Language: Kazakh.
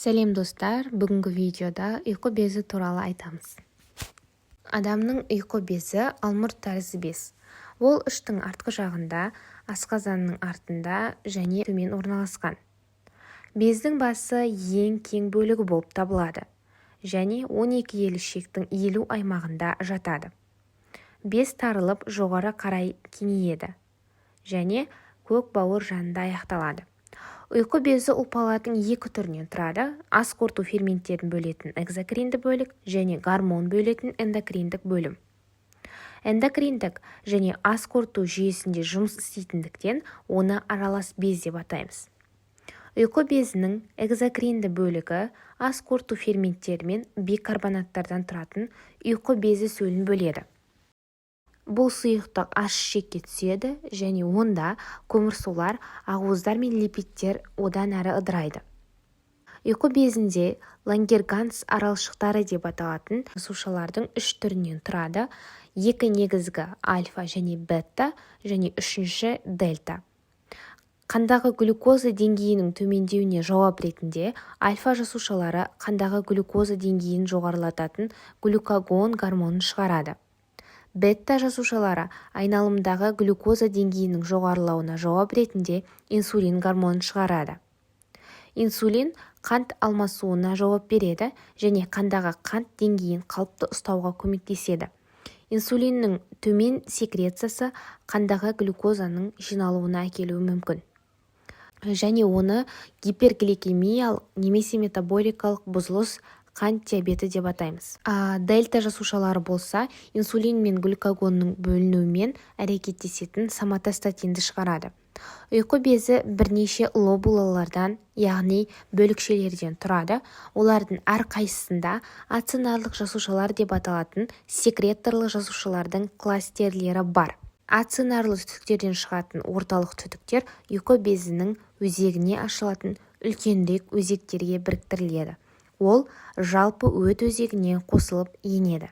Сәлем, достар! Бүгінгі видеода ұйқы безі туралы айтамыз. Адамның ұйқы безі алмұрт тәрізді без. Ол іштің артқы жағында, асқазанның артында және төмен орналасқан. Бездің басы ең кең бөлігі болып табылады және 12 елі ішектің иілу аймағында жатады. Без тарылып, жоғары қарай кеңейеді және көк бауыр жанында аяқталады. Ұйқы безі ұлпалардың екі түрінен тұрады: ас қорыту ферменттерін бөлетін экзокринді бөлік және гормон бөлетін эндокриндік бөлім. Эндокриндік және ас қорыту жүйесінде жұмыс істейтіндіктен, оны аралас без деп атаймыз. Ұйқы безінің экзокринді бөлігі ас қорыту ферменттері мен бикарбонаттардан тұратын ұйқы безі сөлін бөледі. Бұл сұйықтық аш ішекке түседі және онда көмірсулар, ақуыздар мен липидтер одан әрі ыдырайды. Ұйқы безінде Лангерганс аралшықтары деп аталатын жасушалардың үш түрінен тұрады: екі негізгі, альфа және бета, және үшінші, дельта. Қандағы глюкоза деңгейінің төмендеуіне жауап ретінде альфа жасушалары қандағы глюкоза деңгейін жоғарылататын глюкагон гормонын шығарады. Бета жасушалары айналымдағы глюкоза деңгейінің жоғарылауына жауап ретінде инсулин гормонын шығарады. Инсулин қант алмасуына жауап береді және қандағы қант деңгейін қалыпты ұстауға көмектеседі. Инсулиннің төмен секрециясы қандағы глюкозаның жиналуына әкелуі мүмкін және оны гипергликемиялық немесе метаболикалық бұзылыс, қант диабеті деп атаймыз. А дельта жасушалары болса, инсулин мен глюкагонның бөлінуімен әрекеттесетін соматостатинді шығарады. Ұйқы безі бірнеше лобулалардан, яғни бөлікшелерден тұрады. Олардың әрқайсысында ацинарлық жасушалар деп аталатын секреторлы жасушалардың кластерлері бар. Ацинарлы түтіктерден шығатын орталық түтіктер ұйқы безінің өзегіне ашылатын үлкенірек өзектерге біріктіріледі. Ол жалпы өт өзегіне қосылып енеді.